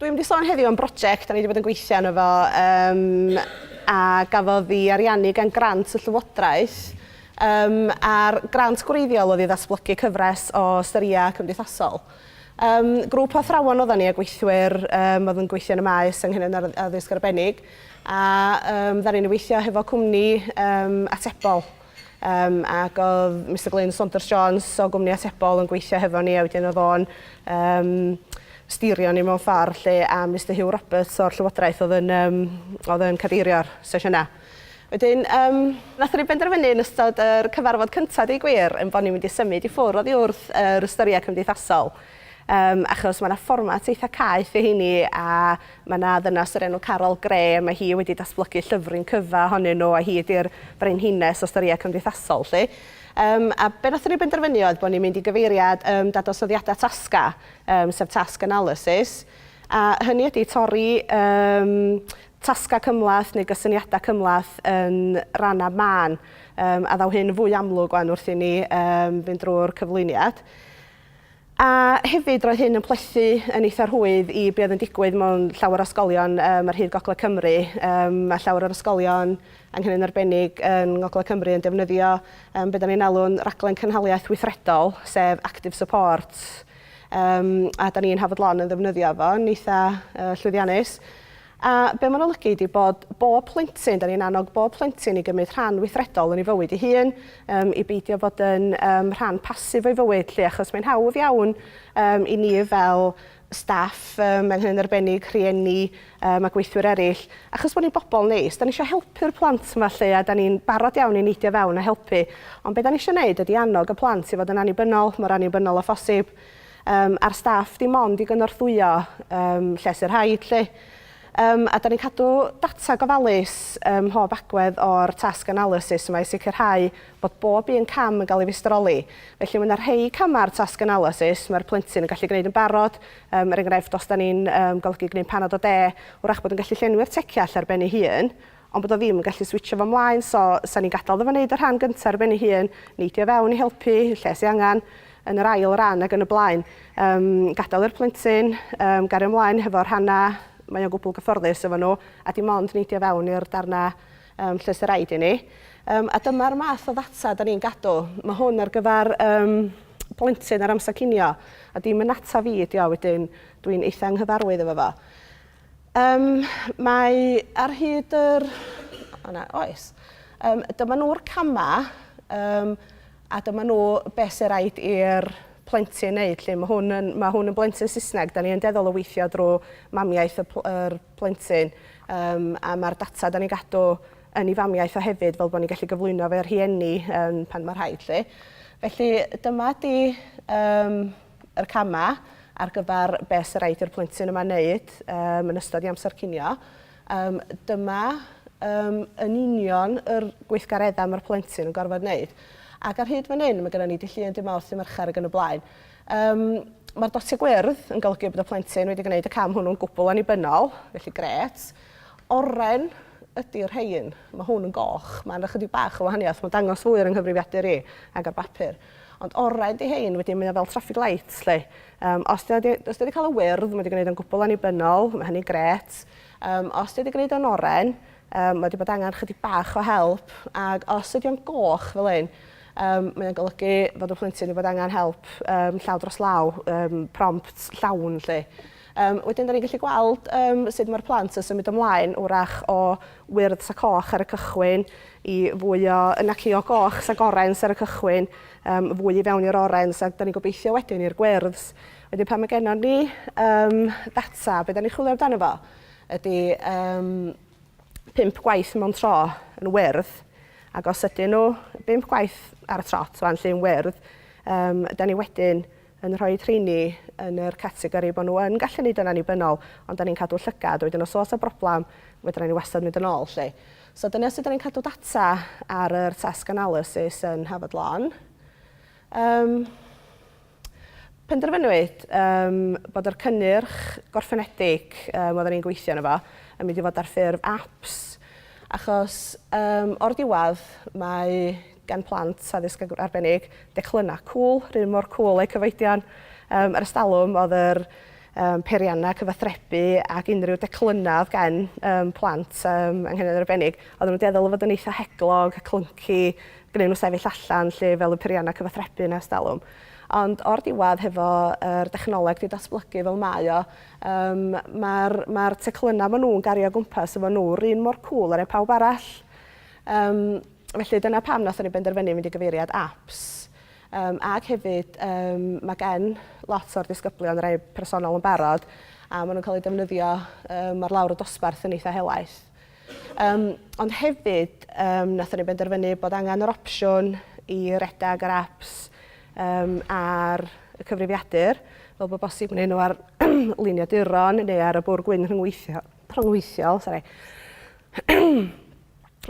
Dwi'n mynd i sôn heddiw am broject da ni wedi bod yn gweithio arno fo um, a gafodd ei ariannu gan grant y Llywodraeth. Um, a'r grant gwreiddiol oedd i ddatblygu cyfres o storïau cymdeithasol. Um, grŵp o athrawon oedden ni a gweithwyr um, oedd yn gweithio yn y maes anghenion addysg arbennig a um, ddaru ni weithio hefo cwmni um, atebol. Um, ac oedd Mister Glyn Saunders Jones o gwmni Atebol yn gweithio hefo ni a wedyn oedd o'n um, steerio ni mewn ffordd lle a Mister Hugh Roberts o'r Llywodraeth oedd yn, um, oedd yn cadeirio'r sesiynau. Wedyn, um, nath ni benderfynu yn ystod yr cyfarfod cyntaf, deu gwir, yn bod ni'n mynd i symud i ffwrdd oddi wrth yr ystyriau cymdeithasol. Um, achos mae yna fformat eitha caeth i heini a mae yna ddynas o'r enw Carol Gray a mae hi wedi datblygu llyfryn cyfa ohonyn nhw a hi ydy'r frenhines o storïau cymdeithasol 'lly. Um, a be nathon ni benderfynu oedd bod ni'n mynd i gyfeiriad um, dadansoddiadau tasga, um, sef task analysis, a hynny ydy torri um, tasgau cymhleth neu gysyniadau cymhleth yn rannau mân, um, a ddaw hyn yn fwy amlwg wan wrth i ni um, fynd drwy'r cyflwyniad. A hefyd roedd hyn yn plethu yn eitha rhwydd i be oedd yn digwydd mewn llawer o ysgolion um, ar hyd Gogledd Cymru. Um, mae llawer o'r ysgolion anghenion arbennig yn Ngogledd Cymru yn defnyddio um, be da ni'n alw'n raglen cynhaliaeth weithredol, sef Active Support. Um, a da ni'n Hafod Lon yn ddefnyddio fo, yn eitha uh, llwyddiannus. A be mae'n olygu ydy bod bob plentyn, da ni'n annog bob plentyn i gymryd rhan weithredol yn ei fywyd ei hun, um, i beidio bod yn um, rhan pasif o'i fywyd, lle, achos mae'n hawdd iawn um, i ni fel staff, um, anghenion arbennig, rhieni um, a gweithwyr eraill, achos bod ni'n bobl neis, da ni eisiau helpu'r plant yma lle, a da ni'n barod iawn i neidio fewn a helpu. Ond be da ni eisiau gwneud ydy annog y plant i fod yn annibynnol, mor annibynnol â phosib, Um, a'r staff dim ond i gynorthwyo um, lle sy'n rhaid 'lly. Um, a da ni'n cadw data gofalus ym mhob agwedd o'r task analysis yma i sicrhau bod bob un cam yn cael ei feistroli. Felly mae yna rhai camau ar task analysis mae'r plentyn yn gallu gwneud yn barod. Um, er enghraifft, os da ni'n um, golygu gwneud panad o de, wrach bod yn gallu llenwi'r teciall ar ben ei hun, ond bod o ddim yn gallu switsio fo mlaen, so 'sa ni'n gadael iddo fo wneud y rhan gyntaf ar ben ei hun, neidio fewn i helpu lle sy angen yn yr ail ran ac yn y blaen. Um, gadael i'r plentyn um, gario ymlaen hefo'r rhannau mae o'n gwbl gyfforddus efo nhw, a dim ond neidio fewn i'r darnau um, lle sy'n rhaid i ni. Um, a dyma'r math o ddata da ni'n gadw. Mae hwn ar gyfer um, plentyn ar amser cinio, a dim yn ata fi ydi o wedyn, dwi'n eitha anghyfarwydd efo fo. Um, mae ar hyd yr... O na, oes. Um, dyma nhw'r camau, um, a dyma nhw beth sy'n rhaid i'r plentyn wneud. Lle mae hwn yn, mae hwn yn blentyn Saesneg, da ni yn deddol o weithio drwy mamiaith y, pl yr plentyn, um, a mae'r data da ni'n gadw yn ei famiaith o hefyd, fel bod ni'n gallu gyflwyno fe rhieni um, pan mae rhaid. Lle. Felly dyma di um, yr camau ar gyfer beth sy'n rhaid i'r plentyn yma wneud um, yn ystod i amser cinio. Um, dyma um, yn union yr gweithgareddau mae'r plentyn yn gorfod wneud. Ac ar hyd fan hyn, mae gennym ni dy Llun, dy Mawrth, dy Mercher ac yn y blaen. Um, mae'r dotiau gwyrdd yn golygu bod y plentyn wedi gwneud y cam hwnnw'n gwbl annibynnol, felly gret. Oren ydy'r rhain. Mae hwn yn goch. Mae'n ychydig bach o wahaniaeth. Mae'n dangos fwy ar yng nghyfrifiadur i ag ar bapur. Ond oren 'di hein, wedyn mae o fel traffic lights 'lly. Yym os 'di o 'di os 'di o 'di cael y wyrdd, mae 'di gwneud o'n gwbl annibynnol, mae hynny'n grêt. Yym os 'di o 'di gwneud o'n oren, yym mae 'di bod angen chydig bach o help, ac os ydy o'n goch fel hyn, yym mae o'n golygu fod y plentyn 'di bod angen help yym llaw dros law, yym prompt llawn 'lly. Yym wedyn 'dan ni'n gallu gweld yym sut mae'r plant yn symud ymlaen wrach o wyrdd sa coch ar y cychwyn i fwy o, naci o goch sa gorens ar y cychwyn, um, fwy i fewn i'r orens ac da ni'n gobeithio wedyn i'r gwyrdd. Wedyn pan mae gennon ni um, data, be da ni'n chwilio amdano fo ydy um, pump gwaith mewn tro yn wyrdd, ac os ydyn nhw bump gwaith ar y trot fan lle yn wyrdd, um, da ni wedyn yn rhoi rheini yn yr categori bod nhw yn gallu neud yn annibynnol, ond da ni'n cadw llygad, wedyn os oes 'na broblem, fedra ni wastad mynd yn ôl 'lly. So dyna sut da ni'n cadw data ar yr task analysis yn Hafod Lon. Um, penderfynwyd um, bod yr cynnyrch gorffenedig um, oedden ni'n gweithio arno fo yn mynd i fod ar ffurf apps, achos um, o'r diwedd mae gan plant addysg arbennig declynnau cŵl, rhywun mor cŵl eu cyfoedion. Um, ar ystalwm oedd yr um, peiriannau cyfathrebu ac unrhyw declynnau oedd gen um, plant um, anghenion arbennig. Oedden nhw'n dueddol o fod yn eitha heglog a clunky, gwneud nhw sefyll allan lle fel y peiriannau cyfathrebu yna ers talwm. Ond o'r diwedd hefo yr dechnoleg 'di datblygu fel mae o, um, mae'r mae teclynnau maen nhw'n gario o gwmpas efo nhw yr un mor cŵl â rhai pawb arall. Um, felly dyna pam nathon ni benderfynu mynd i gyfeiriad apps. Um, ac hefyd, um, mae gen lot o'r disgyblion rai personol yn barod, a maen nhw'n cael eu defnyddio um, ar lawr y dosbarth yn eitha helaeth. Um, ond hefyd, um, nathon ni benderfynu bod angen yr opsiwn i redag yr apps um, ar y cyfrifiadur, fel bod bosib gwneud nhw ar liniaduron neu ar y bwrdd gwyn rhyngweithio, rhyngweithiol. Sorry.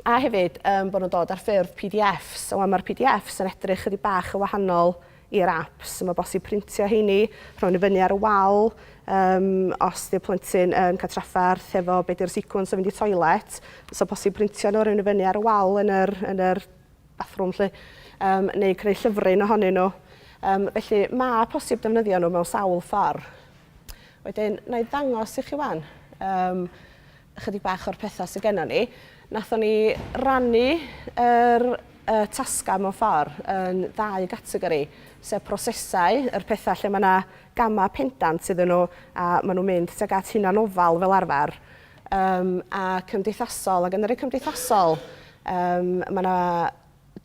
A hefyd, um, bod nhw'n dod ar ffurf PDFs. A mae'r PDFs yn edrych chydig bach yn wahanol i'r apps. Mae bosib printio heini, rhoi nhw fyny ar y wal. Um, os di'r plentyn yn cael trafferth efo be di'r sequence o fynd i toilet, so bosib printio nhw, rhoi nhw fyny ar y wal yn yr, yn yr bathroom 'lly, um, neu creu llyfryn ohonyn nhw. Um, felly mae posib defnyddio nhw mewn sawl ffordd. Wedyn, na i ddangos i chi wan um, ychydig bach o'r pethau sydd gennon ni. Nathon ni rannu yr uh, tasgau mewn ffordd yn ddau gategori, sef prosesau, yr pethau lle mae yna gamau pendant iddyn nhw a maen nhw'n mynd tuag at hunanofal fel arfer, um, a cymdeithasol. Ac yn yr cymdeithasol, um, mae yna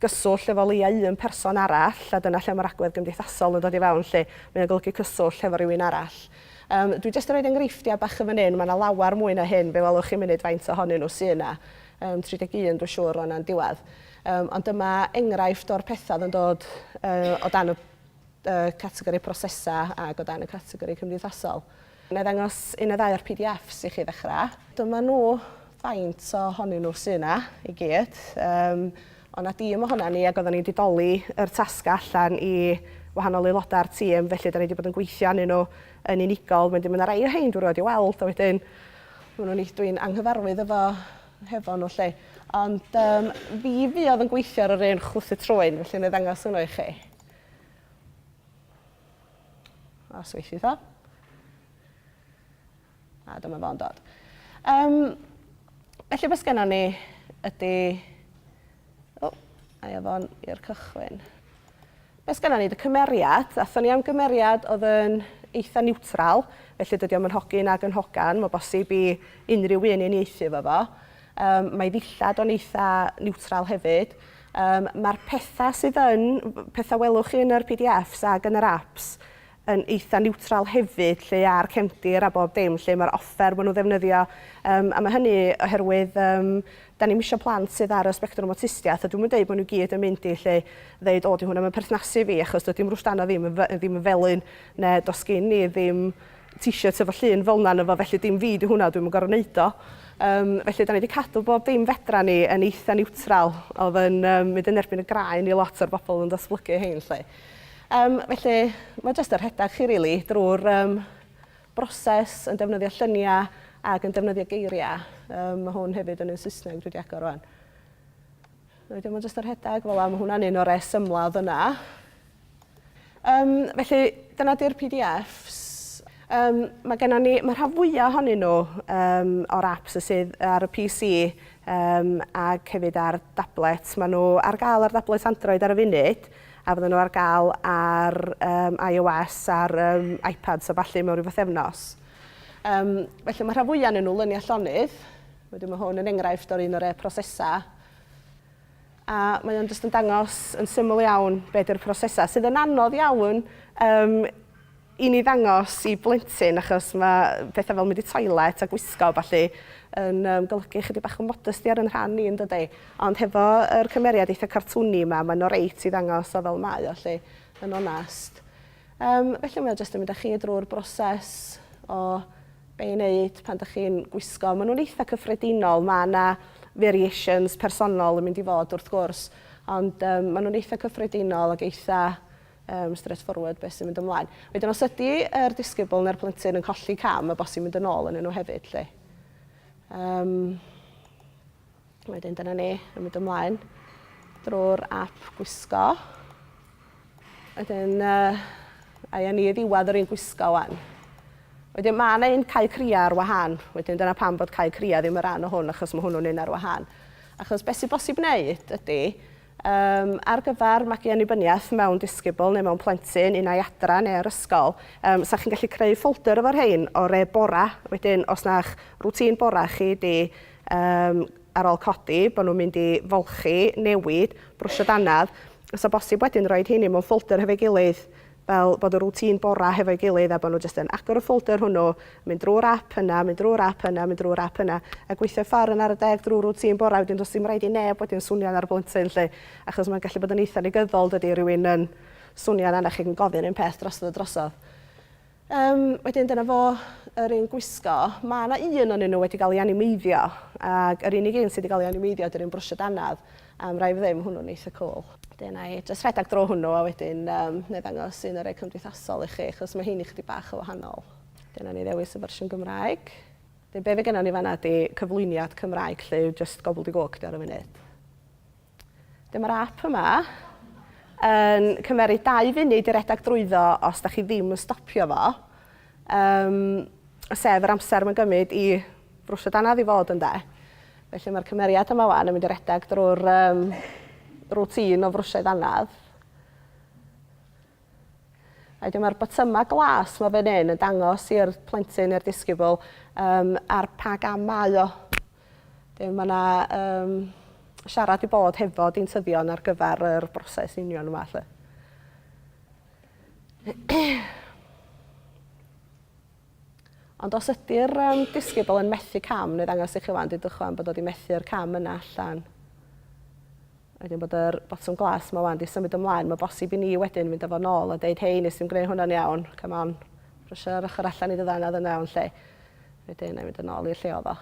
gyswllt efo leia un person arall, a dyna lle mae'r agwedd gymdeithasol yn dod i fewn 'lly. Mae o'n golygu cyswllt hefo rhywun arall. Um, dwi jyst yn rhoi enghreifftiau bach yn fan hyn, mae yna lawer mwy na hyn, fe welwch chi munud faint ohonyn nhw sydd yna. Um, 31 dwi'n siŵr o'n diwedd. Um, ond dyma enghraifft o'r pethau oedd yn dod uh, o dan y uh, categori prosesau ac o dan y categori cymdeithasol. Na i ddangos un neu ddau o'r PDFs i chi ddechrau. Dyma nhw faint ohonyn nhw sydd yna i gyd. Um, o na dîm ohona ni ac oedden ni'n didoli yr tasgau allan i wahanol aelodau'r tîm, felly da ni wedi bod yn gweithio arnyn nhw yn unigol. Mae'n mynd rai o hein dwi'n rhaid i weld, a wedyn maen nhw'n dwi'n anghyfarwydd efo, hefo nhw lle. Ond um, fi fuodd yn gweithio ar yr un chwythu trwyn, felly na i ddangos hwnnw i chi. Os weithith o. A dyma fo'n dod. Um, felly beth sgennon ni ydy... O, oh, a fo'n i'r cychwyn. Beth sgennon ni, dy cymeriad. Athon ni am gymeriad oedd yn eitha niwtral, felly dydy o'm yn hogyn ag yn hogan, mae bosib i unrhyw un uniaethu efo fo. Um, mae ddillad o'n eitha niwtral hefyd. Um, Mae'r pethau sydd yn, pethau welwch chi yn yr PDFs ac yn yr apps, yn eitha niwtral hefyd, lle a'r cefndir a bob dim, lle mae'r offer maen nhw'n ddefnyddio. Um, a mae hynny oherwydd um, da ni'm isio plant sydd ar y sbectrwm awtistiaeth, a dwi'm yn deud bod nhw gyd yn mynd i lle ddeud, o, di hwnna yn perthnasu fi, achos dydy mrwstana ddim yn, ddim yn felyn, neu does gen i ddim t-shirt efo llun fel 'na arno fo, felly dim fi 'di hwnna, dwi'm yn gorfod neud o. Um, felly, da ni wedi cadw bob dim fedra ni yn eitha niwtral, oedd yn um, mynd yn erbyn y graen i lot o'r bobl yn datblygu hein, lle. Um, felly, mae jyst yr rhedeg chi, really, drwy'r um, broses yn defnyddio lluniau ac yn defnyddio geiriau. Um, mae hwn hefyd yn un Saesneg dwi wedi agor rwan. Wedyn mae jyst yr rhedeg fel 'a, mae hwnna'n un o'r rhai symla oedd yna. Um, felly, dyna di'r PDFs. Um, mae gennym ni, mae rhan fwyaf ohonyn nhw um, o'r apps sydd ar y PC um, ac hefyd ar dablet. Maen nhw ar gael ar dablet Android ar y funud, a fydden nhw ar gael ar um, iOS, ar um, iPads a ballu mewn rhyw fythefnos. Um, felly mae rhan fwyaf ohonyn nhw lyniau llonydd. Wedyn mae hwn yn enghraifft o'r un o'r prosesau. A mae o'n jyst yn dangos yn syml iawn be 'di'r prosesau, sydd yn anodd iawn um, i ni ddangos i blentyn, achos mae pethau fel mynd i toilet a gwisgo a ballu yn um, golygu chydig bach o modesty ar yn rhan ni, yn dydy. Ond hefo yr cymeriad eitha cartwni yma, mae'n o reit i ddangos o fel mae o, lle, yn onast. Um, felly mae o jyst yn mynd â chi drwy'r broses o be i wneud pan dych chi'n gwisgo. Maen nhw'n eitha cyffredinol, mae yna variations personol yn mynd i fod wrth gwrs, ond um, maen nhw'n eitha cyffredinol ac eitha um, straightforward beth sy'n mynd ymlaen. Wedyn os ydy yr disgybl neu'r plentyn yn colli cam, mae bosib mynd yn ôl yn nhw hefyd. Lle. Um, wedyn dyna ni, yn mynd ymlaen drwy'r app gwisgo. Wedyn, uh, a ni i ddiwedd yr un gwisgo wan. Wedyn mae yna un cae cria ar wahân. Wedyn dyna pam bod cae cria ddim yn rhan o hwn, achos mae hwnnw'n un ar wahân. Achos beth sy'n bosib wneud ydy, um, ar gyfer magu annibyniaeth mewn disgybl neu mewn plentyn, un ai adra neu ar ysgol, um, sa chi'n gallu creu ffolder efo'r rhain o re bora. Wedyn, os na'ch rwtîn bora chi di um, ar ôl codi, bod nhw'n mynd i folchi, newid, brwsio dannedd, fysa bosib wedyn roed heini mewn ffolder hefo'i gilydd fel bod y routine bora hefo'i gilydd a bod nhw jyst yn agor y ffolder hwnnw, mynd drwy'r app yna, mynd drwy'r app yna, mynd drwy'r app yna, a gweithio ffordd yn ar y deg drwy'r routine bora, wedyn does dim rhaid i neb wedyn swnian ar y blentyn 'lly, achos mae'n gallu bod yn eitha negyddol dydy, rhywun yn swnian arna chi yn gofyn un peth drosodd a drosodd. Yym, wedyn dyna fo, yr un gwisgo. Mae yna un o'nyn nhw wedi cael ei animeiddio, ac yr unig un sydd wedi cael ei animeiddio ydy'r un brwsio dannedd, a ma' raid fi ddeud, ma' hwnnw'n eitha cŵl. Wedyn wna i jyst rhedeg drwy hwnnw a wedyn yym, wna i ddangos un o'r rhai cymdeithasol i chi, achos mae heini chydig bach yn wahanol. Wedyn wnawn ni ddewis y fersiwn Gymraeg. Wedyn be fydd gennon ni fan'na ydy cyflwyniad Cymraeg 'lly, jyst gobbledygook 'di o ar y funud. Dyma'r app yma yn cymeryd 2 funud i redag drwyddo os da chi ddim yn stopio fo. Um, sef yr amser mae'n gymryd i brwsio dannedd i fod ynde. Felly mae'r cymeriad yma wan yn mynd i redag drwy'r um, rwtîn o frwsio dannedd. A wedyn mae'r botymau glas mae fan hyn yn dangos i'r plentyn neu'r disgybl um, ar pa gam mae o. Wedyn mae yna um, siarad i bod hefo deintyddion ar gyfer yr broses union yma. Lle. Ond os ydy'r um, disgybl yn methu cam, neu ddangos i chi wan, dudwch wan bod o wedi methu'r cam yna allan. Wedyn bod yr botwm glas 'ma 'wan 'di symud ymlaen, mae'n bosib i ni wedyn fynd â fo nôl a deud hei nes i'm gwneud hwnna'n iawn, come on, brwsio'r ochr allan i dy ddannedd yn iawn 'lly. Wedyn na'i mynd yn ôl i'r lle oedd o.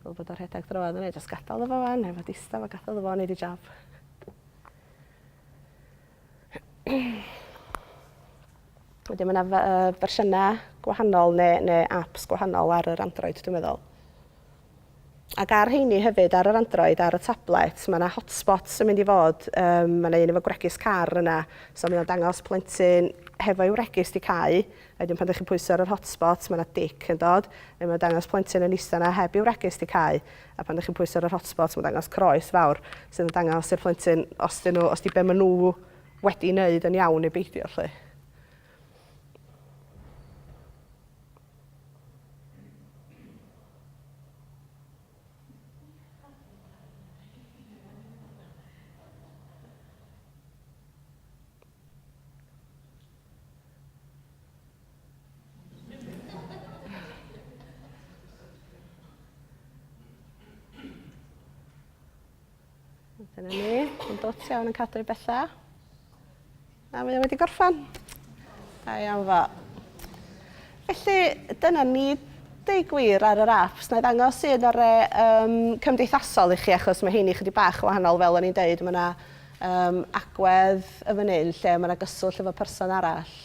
Fel bod o'n rhedeg droad yna, jyst gadael iddo fo 'wan, efo distaw a gadael iddo fo neud ei job. Wedyn mae yna fersiynau gwahanol neu, neu apps gwahanol ar yr Android dwi'n meddwl. Ac ar rheini hefyd, ar yr Android, ar y tablet, mae yna hotspots yn mynd i fod. Um, mae yna un efo gwregys car yna, so mae o'n dangos plentyn hefo'i wregys di cau. A wedyn pan ydych chi'n pwyso ar yr hotspot, mae yna dic yn dod. Neu mae'n dangos plentyn yn eistedd yna heb ei wregys di cau. A pan ydych chi'n pwyso ar yr hotspot, mae'n dangos croes fawr sydd yn dangos i'r plentyn os dyn nhw, os di be maen nhw wedi wneud yn iawn neu beidio, 'lly. Dyna ni, yn dwt iawn yn cadw i bethau. A mae o wedi gorffan. Da iawn fo. Felly, dyna ni, deud gwir, ar yr apps. Na i ddangos un o'r re um, cymdeithasol i chi, achos mae heini chydig bach yn wahanol, fel o'n i'n deud, mae yna um, agwedd y fan hyn lle mae yna gyswllt efo person arall,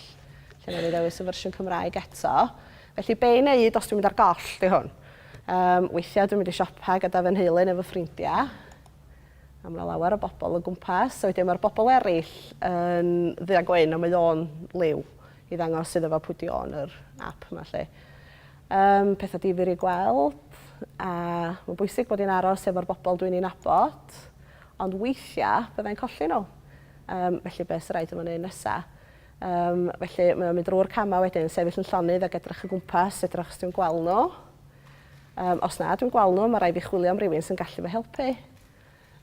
lle nawn ni ddewis y fersiwn Cymraeg eto. Felly, be i wneud os dwi'n mynd ar goll, di hwn. Um, weithiau dwi'n mynd i siopa gyda fy nheulu neu fy ffrindiau, A mae 'na lawer o bobl o gwmpas, a wedyn mae'r bobl eraill yn ddu a gwyn a mae o'n liw i ddangos iddo fo pwy 'di o yn yr app yma 'lly. Um, pethau difyr i gweld, a mae'n bwysig bod i'n aros efo'r bobl dwi'n ei nabod, ond weithiau byddai'n colli nhw. Um, felly beth sy'n rhaid i fo wneud nesaf? Um, felly mae o'n mynd drwy'r camau wedyn, sefyll yn llonydd ac edrych o gwmpas, edrych os dwi'n gweld nhw. Um, os na, dwi'n gweld nhw, mae rhaid fi chwilio am rywun sy'n gallu fy helpu.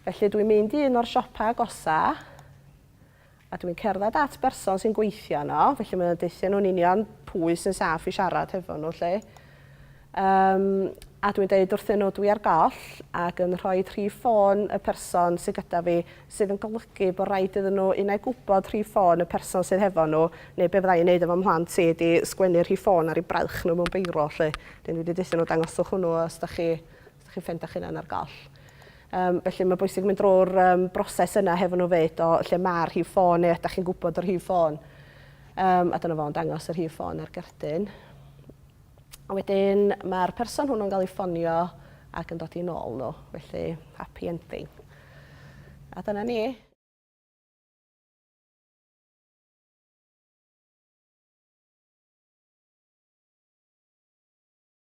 Felly dwi'n mynd i un o'r siopau agosa, a dwi'n cerdded at berson sy'n gweithio yno, felly mae'n deutha nhw'n union pwy sy'n saff i siarad hefo nhw, lle. Um, a dwi'n deud wrthyn nhw dwi ar goll ac yn rhoi rhif ffôn y person sydd gyda fi sydd yn golygu bod rhaid iddyn nhw unai gwybod rhif ffôn y person sydd hefo nhw neu be fydda i'n neud efo mhlant i ydi sgwennu rhif ffôn ar eu braich nhw mewn beiro 'lly. Wedyn dwi 'di deutha nhw dangoswch hwnnw os dach chi os dach chi'n ffeindio'ch hunan ar goll. Um, felly mae'n bwysig mynd drwy'r um, broses yna hefo nhw fyd o lle mae'r rhif ffôn neu ydych chi'n gwybod y rhif ffôn. Um, a dyna fo'n dangos y rhif ffôn ar gerdyn. A wedyn mae'r person hwnnw'n cael ei ffonio ac yn dod i nôl nhw. Felly, happy ending. A dyna ni.